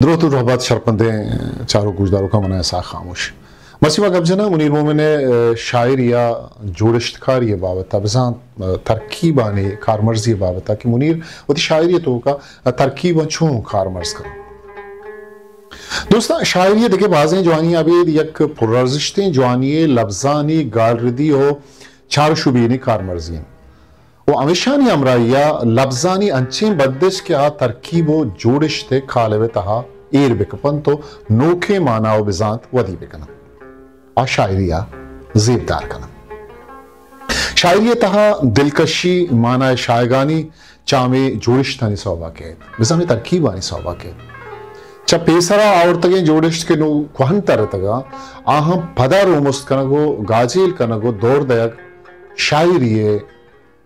دروت و رحبت شرپندیں چاروک گوشداروکاں، من اسحاق خاموش۔ مرچی ما گپ جناں منیر مومن ءِ، ءَ، شاعری ءَ جوڑشتکاری ءِ بابت ءَ، بزاں، ءَ، ترکیبانی کارمرزی ءِ بابت ءَ کہ منیر وتی شاعری ءِ توکا، ءَ، ترکیباں چون کارمرز کنت۔ دوستاں، شاعری ءِ دگہ بازیں جوانی ابید یک پرارزشتیں جوانی ءِ لبزانی گالردی و چارشوبینی کارمرزی انت۔ و ہمیشانی ہمراہی ءَ لبزانی انچیں بندش کہ آ ترکیب و جوڑشت ءِ کالب ءِ تہا ایر بکپنت و نوکیں مانا و بزانت ودی بکننت، آ شاعری ءَ زیبدار کننت۔ شاعری ءِ تہا دلکشی، مانا ءِ شاہگانی چہ ہمے جوڑشتانی سوبا کیت، بزاں ہمے ترکیبانی سوبا کیت۔ چہ پیسرا آورتگیں جوڑشت کہ نوں کوہن ترتگاں، آہاں پدا رومست کنگ و گاجیل کنگ و دور دئیگ شاعری ءِ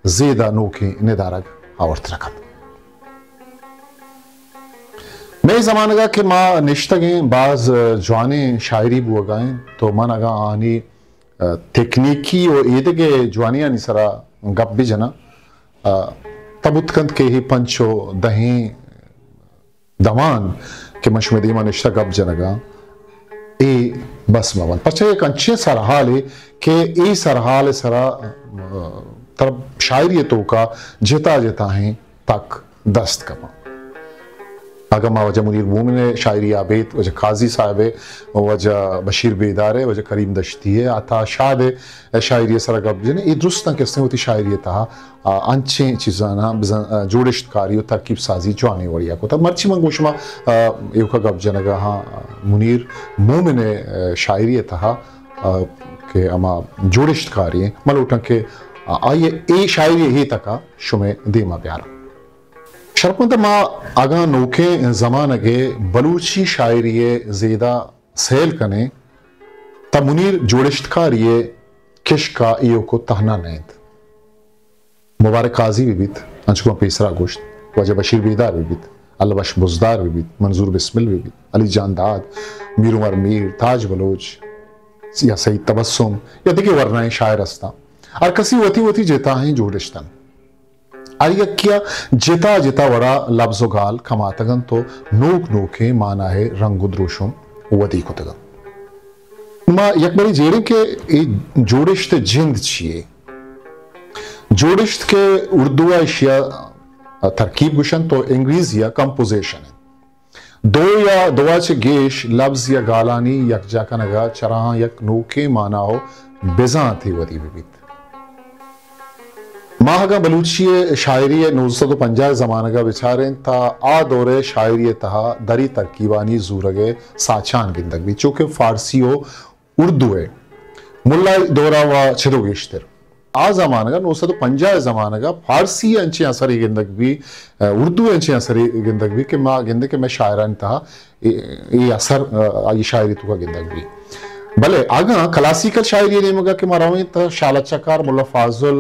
زیدا نوکیں ندارگ آورت نہ کنت۔ مئے زمانگا کہ ما نشتگیں، باز جوانیں شاعری بوگا انت، تو من اگاں آنی، ءَ، تکنیکی و ایدگہ جوانیانی سرا گپ بجناں، ءَ، تہ بوت کنت کہ اے پنچ و دہیں دمان کہ من شمئے دیما نشتہ گپ جنگاں، اے بس مہ بنت۔ پرچہ یک انچیں سرحالے کہ اے سرحال ءِ سرا، ءَ، تر شاعری ءِ توکا جتا جتاہیں تک دست کپاں۔ اگاں ما واجہ منیر مومن ءِ شاعری ءَ ابید، واجہ قاضی صاحب ءِ، واجہ بشیر بیدار ءِ، واجہ کریم دشتی ءِ، عطا شاد ءِ شاعری ءِ سرا گپ جنیں، اے درستاں کہ استیں وتی شاعری ءِ تہا، آ، انچیں چیزاناں بزاں، آ، جوڑشت کاری و ترکیب سازی جوانیں وڑیا کتگ۔ مرچی من گوں شما، آ، ایوکا گپ جنگا ہاں منیر مومن ءِ، آ، شاعری ءِ تہا، آ، کہ ہما جوڑشت کاری ایں، من لوٹاں کہ، آ، آئی ءِ اے شاعری ءِ اے تکا شمئے دیما بیاراں۔ شرپمند، ما اگاں نوکیں زمانگ ءِ بلوچی شاعری ءِ زیدا سیل کنیں، تہ منیر جوڑشتکاری ءِ کشکا ایوک و تہنا نہ انت۔ مبارک قاضی بہ بیت، انچو کہ من پیسرا گوشت، واجہ بشیر بیدار بہ بیت، اللہ بخش بزدار بہ بیت، منظور بسمل بہ بیت، علی جان داد، میر عمر میر، تاج بلوچ یا سعید تبسم یا دگہ ورنائیں شاعر ہستاں۔ ہر کسی وتی وتی جتاہیں جوڑشت انت۔ ہر یکیا جتا جتا وڑا لبز و گال کماتگ انت و نوک نوکیں مانا ءِ رنگ و دروشم ودی کتگ انت۔ ما یک برے جیڑیں کہ اے جوڑشت ءِ جند چی یے؟ جوڑشت کہ اردو ءَ ایشیا ترکیب گوشنت و انگریزی ءَ کمپوزیشن انت۔ دو یا دوا چہ گیش لبز یا گالانی یکجا کنگا چراہاں یک نوکیں مانا و بزانتے ودی بہ بیت۔ ما اگاں بلوچی ءِ شاعری ءِ نوزدہ سد و پنجاہ ءِ زمانگ ءَ بچاریں، تہ آ دور ءِ شاعری ءِ تہا دری ترکیبانی زورگ ءِ ساچان گندگ بیت، چو کہ فارسی و اردو ءِ۔ ملا دور ءَ و چد و گیشتر۔ آ زمانگ ءَ، نوزدہ سد و پنجاہ ءِ زمانگ ءَ، فارسی ءِ انچیں اثرے گندگ بی، اردو ءِ انچیں اثرے گندگ بی کہ ما گندیں کہ مئے شاعرانی تہا اے، اے اثر، آ، آئی شاعری توکا گندگ بی۔ بلے اگاں کلاسیکل شاعری ءِ نیمگا کہ ما رویں، تہ شالا چکار، ملا فاضل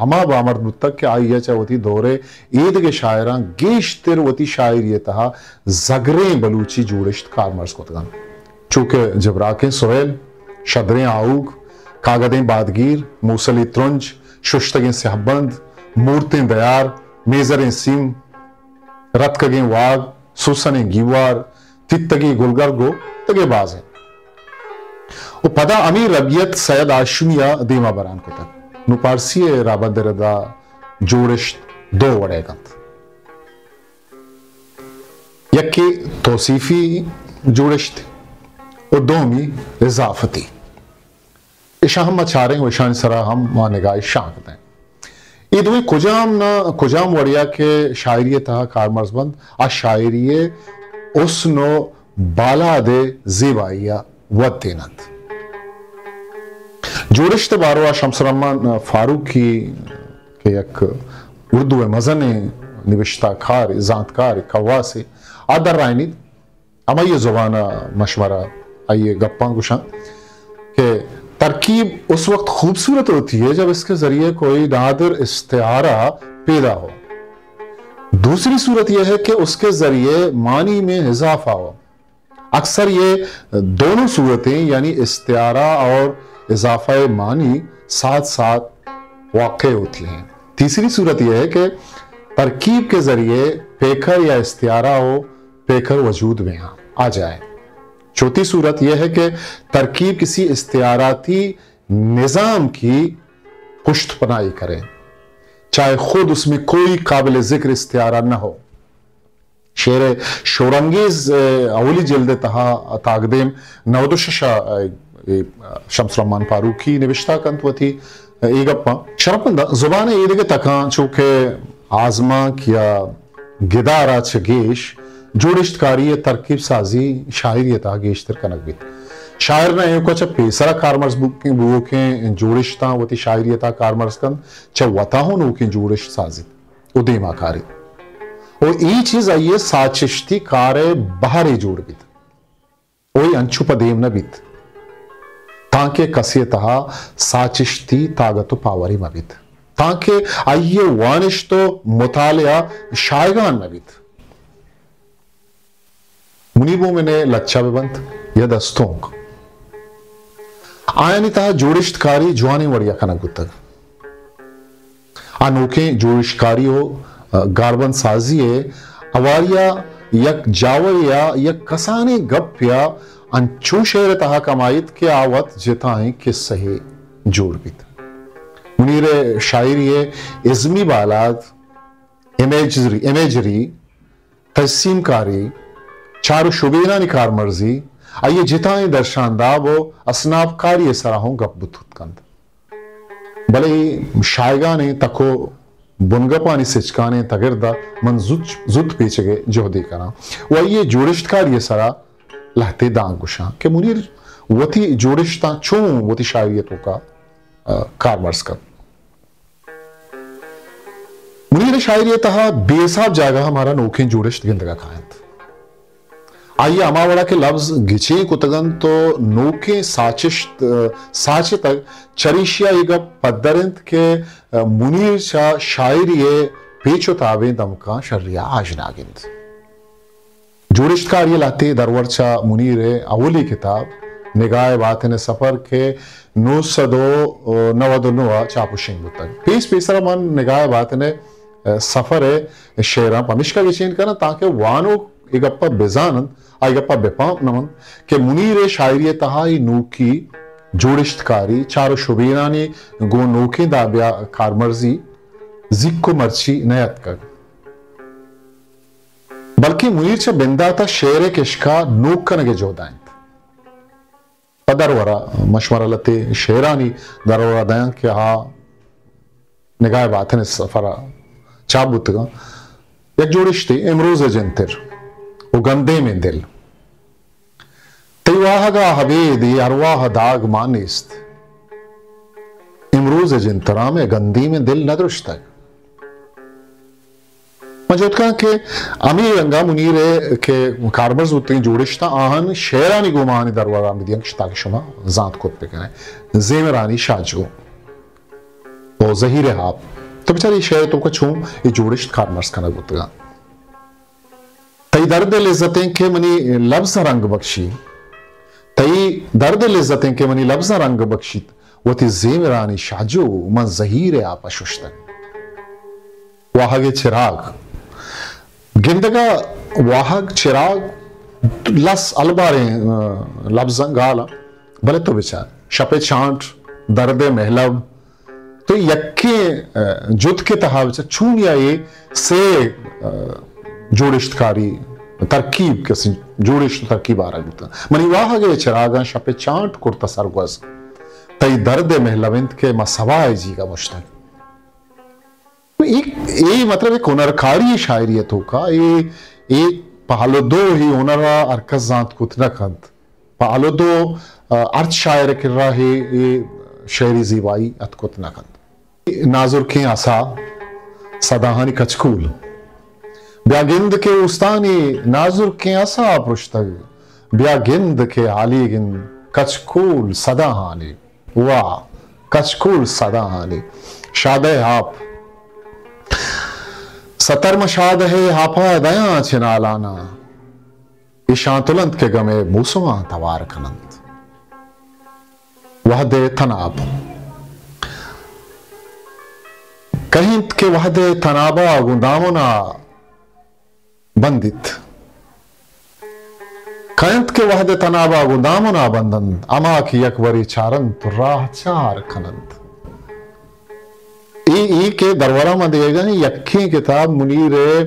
ہما بامرد بوتگ کہ آئی ءَ چہ وتی دور ءِ ایدگہ شاعراں گیشتر وتی شاعری ءِ تہا زگریں بلوچی جوڑشت کارمرز کتگ انت، چو کہ جبراکیں سہیل، شدریں آؤگ، کاگدیں بادگیر، موسلی ترنج، ششتگیں سیاہبند، مورتیں دیار، میزریں سیم، رتکگیں واگ، سوسنیں گیوار، تیتگیں گلگرگ و دگہ بازیں۔ و پدا ہمے ربیت سید ہاشمی ءَ دیما بران کتگ۔ نوں پارسی ءِ رابند ءِ ردا جوڑشت دو وڑے کنت۔ یکے توصیفی جوڑشت و دومی اضافتی۔ اشاں ہم ما چاریں و اشانی سرا ہم ما نگاہ شانک دیں۔ اے دوئیں کجام نہ کجام وڑیا کہ شاعری ءِ تہا کارمرز بنت، آ شاعری ءِ حسن و بالاد ءِ زیبائی ءَ ودیننت۔ جوڑشت ءِ باروا شمس الرحمن فاروقی کہ یک اردو ءِ مزنیں نبشتہ کار، زانتکار، کواسے، آ درائینیت۔ ہمائی زبان ءَ مشورہ آئی گپاں گوشاں کہ ترکیب اس وقت خوبصورت ہوتی ہے جب اس کے ذریعے کوئی نادر استعارہ پیدا ہو۔ دوسری صورت یہ ہے کہ اس کے ذریعے معنی میں اضافہ ہو۔ اکثر یہ دونوں صورتیں یعنی استعارہ اور اضافہ معنی ساتھ ساتھ واقع ہوتی ہیں۔ تیسری صورت یہ ہے کہ ترکیب کے ذریعے پیکر یا استعارہ ہو پیکر وجود میں آ جائے۔ چوتھی صورت یہ ہے کہ ترکیب کسی استعاراتی نظام کی پشت پناہی کرے، چاہے خود اس میں کوئی قابل ذکر استعارہ نہ ہو۔ شعر شورانگیز، ء، اولی جلد ء تہا تاکدیم نود و شش ء، ء، شمس الرحمن فاروقی نبشتہ کنت وتی، ء، اے گپاں۔ شرپمند زبان ء ایدگہ تکاں چو کہ آزمانک یا گدار ء چہ گیش جوڑشتکاری ء ترکیب سازی شاعری ء تہا گیشتر کنگ بیت۔ شاعر نہ ایوکا چہ پیسرا کارمرز بو-، بووکیں جوڑشتاں وتی شاعری ء تہا کارمرز کنت، چہ وتا ہوں نوکیں جوڑشت سازیت و دیما کاریت۔ و اے چیز آئی ء ساچشتی کار ء بہرے جوڑ بیت۔ و اے انچو پہ دیم نہ بیت، تانکہ کسے ء تہا ساچشتی تاگت و پاورے مہ بیت، تانکہ آئی ء وانشت و مطالعہ شایگان نہ بیت۔ منیر مومن ء لچہ بہ بنت یا دستونک، آیانی تہا جوڑشتکاری جوانیں وڑیا کنگ بوتگ۔ آ نوکیں جوڑشتکاری و، ء، گاربند سازی ء اواریا یک جاورے یا یک کسانیں گپے ء انچو شعر ء تہا کمائیت کہ آ وت جتائیں کسہے جوڑ بیت۔ منیر ء شاعری ء ازمی بالاد، امیجری، امیجری، تجسیم کاری، چار و شبینانی کارمرزی، آئی ء جتائیں درشانداب و اسناب کاری ء سرا ہوں گپ بوت کنت۔ بلے اے شایگانیں تک و بنگپانی سچکانیں تگرد ء من زوت، زوت پیچگ ء جہدے کناں و آئی ء جوڑشتکاری ء سرا لہتے دانگ گوشاں کہ منیر وتی جوڑشتاں چون وتی شاعری ء توکا، ء، کارمرز کنت۔ منیر ء شاعری ء تہا بے حساب جاگہ ء مارا نوکیں جوڑشت گندگ ء کاینت۔ آئی ء ہما وڑا کہ لبز گچین کتگ انت و نوکیں ساچشت، ء، ساچتگ، چریشی ء اے گپ پدر انت کہ، ء، منیر چہ شاعری ء پیچ و تابیں دمکاں شری ء آژناگ انت۔ جوڑشتکاری ء لہتے درور چہ منیر ء اولی کتاب نگاہ باطن ء سفر کہ نو سد و نود و نو ء چاپ و شنگ بوتگ۔ پیس پیسر ء من نگاہ باطن ء سفر ء شعراں پمیشکا گچین کناں تانکہ وانوک اے گپ ء بزان انت، آ اے گپ ء بپہم نہ انت کہ منیر ء شاعری ء تہا اے نوکی جوڑشتکاری، چار و شبینانی گوں نوکیں دابیا کارمرزی زیک و مرچی نیاتکگ۔ بلکیں منیر چہ بندات ء شعر ء کشک ء نوک کنگ ء جہد ء انت۔ پہ درورا مشمارا لہتے شعرانی درورا دیاں کہ آ نگاہ باطن ء سفر ء چاپ بوتگاں۔ یک جوڑشتے، امروز ء جنتر و گندیمیں دل۔ تئی واہگ ء ابید اے ارواہ ء داگ مان نیست۔ امروز ء جنتراں مئے گندیمیں دل نہ درشتگ۔ من جہد کناں کہ ہمے رنگا منیر ء کہ کارمرز بوتگیں جوڑشتاں آہان شعرانی گوما آہانی درورا بدیاں کہ تاکہ شما زانت کت بکنے۔ زیمرانی شاجو و زہیر آپ، تو بچار اے شعر ء توکا چون اے جوڑشت کارمرز کنگ بوتگاں۔ تئی درد ء لذتیں کہ منی لبزاں رنگ بخشی، تئی درد ء لذتیں کہ منی لبزاں رنگ بخشیت، وتی زیمرانی شاجو من زہیر ء آپ ء ششتگ۔ واہگ ء چراگ۔ گندگ ء واہگ چراگ لس الباریں، ء، لبزاں گالاں، بلے تو بچار، شپ ء چانٹ، درد ء مہلب، تو یکیں، ء، جتک ء تہا بچار چونیا اے سے، ء، جوڑشتکاری ترکیب کسی جوڑشت ترکیب آرگ بوتگ۔ منی واہگ ء چراگاں شپ ء چانٹ کرتہ سرگوز، تئی درد ء مہلب انت کہ ما سبا ء جیگ ء مشتگ۔ اے، اے مطلب ایک ہنرکاری شاعری ء توکا، اے، اے پہلو دو ہی ہنر ء ہر کس زانت کت نہ کنت۔ پہ ہلو دو، ء، ہرچ شاعر ء کرا اے، اے شعری زیبائی اتک کت نہ کنت۔ نازرکیں اسا صداہانی کچکول۔ بیا گند کہ اوستانی نازرکیں اسا پرشتگ۔ بیا گند کہ حالیگن کچکول صداہانی۔ واہ، کچکول صداہانی۔ شادہ آپ۔ ستر مہ شادہ آپا دیاں چہ نالانا۔ ایشاں تلنت کہ گمے موسماں توار کننت۔ وہدے تناب کہینت کہ وہدے تنابا گوں دامنا بندیت۔ کہ وہد ءِ تنابا گوں دامنا بندنت، ہما کہ یک برے چارنت و راہ چار کننت۔ اے، اے کہ درورا ما دئیگا ایں، یکیں کتاب منیر ءِ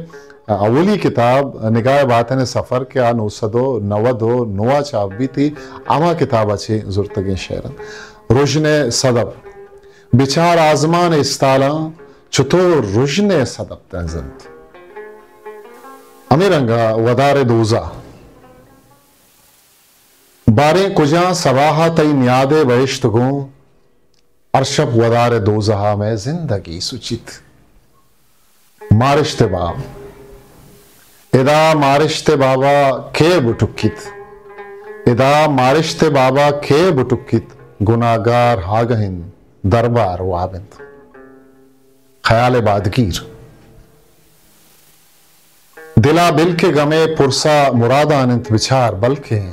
اولی کتاب نگاہ باطن سفر کہ آ نو سد و نود و نو ءَ چاپ بیت، اے ہما کتاب ءَ چہ زرتگیں شعر انت۔ رژن ءِ صدپ، بچار آزمان ءِ استالاں چتور رژن ءِ صدپ دنزنت۔ ہمے رنگا ودار ءِ دوزہ، باریں کجام سباہ ءَ تئی نیاد ءِ بہشت گوں، ہر شپ ودار ءِ دوزہ ءَ مئے زندگی سچیت۔ مارشت ءِ باب، ادا مارشت ءِ بابا کئے بٹکیت؟ ادا مارشت ءِ بابا کئے بٹکیت؟ گناہگار ہاگہ انت، دربار واب انت۔ خیال ءِ بادگیر۔ دلا بل کہ گم ءِ پرسا مرادان انت، بچار بلکیں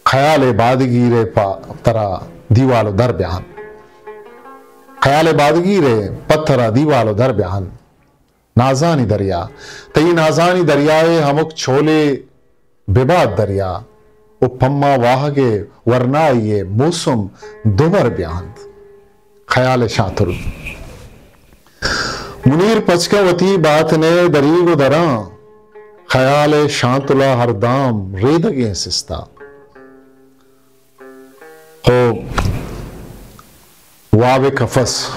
خیال ءِ بادگیر ءَ پہ ترا دیوال و در بیان۔ خیال ءِ بادگیر ءَ پہ ترا دیوال و در بیان۔ نازانی دریا، تئی نازانی دریا ءِ ہمک چولے ببات دریا و پما واہگ ءِ ورنائی ءِ موسم دوبر بیانت۔ خیال ءِ شانتل۔ منیر پچ کن وتی باتن ءِ دریگ و دراں، خیال ءِ شانتل ءَ ہر دام ریدگیں سستا۔ ہو، واب ءِ کفس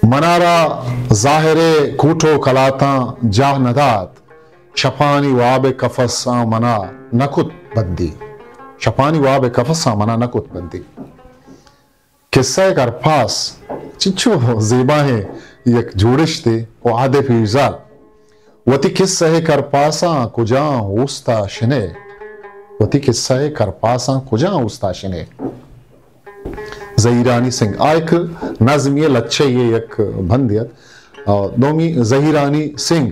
منارا ظاہر ءِ کوٹ و کلاتاں جاہ ندات۔ شپانی واب ءِ کفساں منا نکت بندی۔ شپانی واب ءِ کفساں منا نکت بندی۔ قصہ ءِ کرپاس، چنچو زیبائیں یک جوڑشتے و عہد ءِ پیرزال۔ وتی قصہ ءِ کرپاساں کجام اوستا شنے؟ وتی قصہ ءِ کرپاساں کجام اوستا شنے؟ زہیرانی سنگ، آ یک نظمی ءِ، لچہ ءِ یک بندے ات۔ آ، دومی زہیرانی سنگ،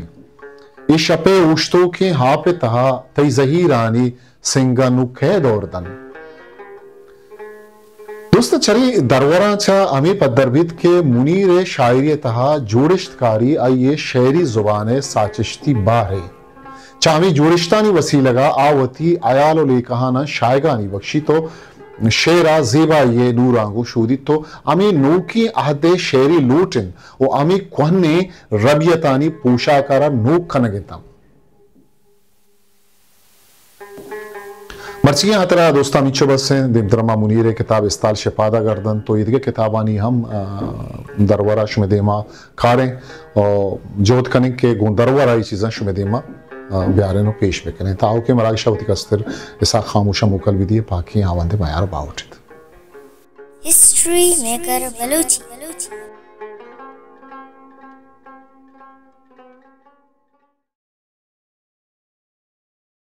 اے شپ ءِ اوشتوکیں ہاپ ءِ تہا تئی زہیرانی سنگ ءَ نوں کئے دور دنت؟ دوستاں، چرے دروراں چہ ہمے پدر بیت کہ منیر ءِ شاعری ءِ تہا جوڑشتکاری آئی ءِ شعری زبان ءِ ساچشتی بہرے۔ چہ ہمے جوڑشتانی وسیلگ ءَ آ وتی ہیال و لیکہاناں شاہگانی بخشیت و شعر ءَ زیبائی ءِ نوراں گوں شودیت و ہمے نوکیں عہد ءِ شعری لوٹ انت و ہمے کوہنیں ربیتانی پوشاک ءَ را نوک کنگ ءَ انت۔ مرچیگیں ہاترا دوستاں ہمینچو بس انت، دیمترا ما منیر ءِ کتاب استال شپادا گردن تو ایدگہ کتابانی ہم، آ، درورا شمئے دیما کاریں و جہد کنیں کہ گوں درورا اے چیزاں شمئے دیما، آ، بیاریں و پیش بکنیں۔ تا اوکیں مراگشا وتی کستر اسحاق خاموشا موکل بدیے، پاکیں ہاوند میار باہوٹ ایت۔ History maker Balochi.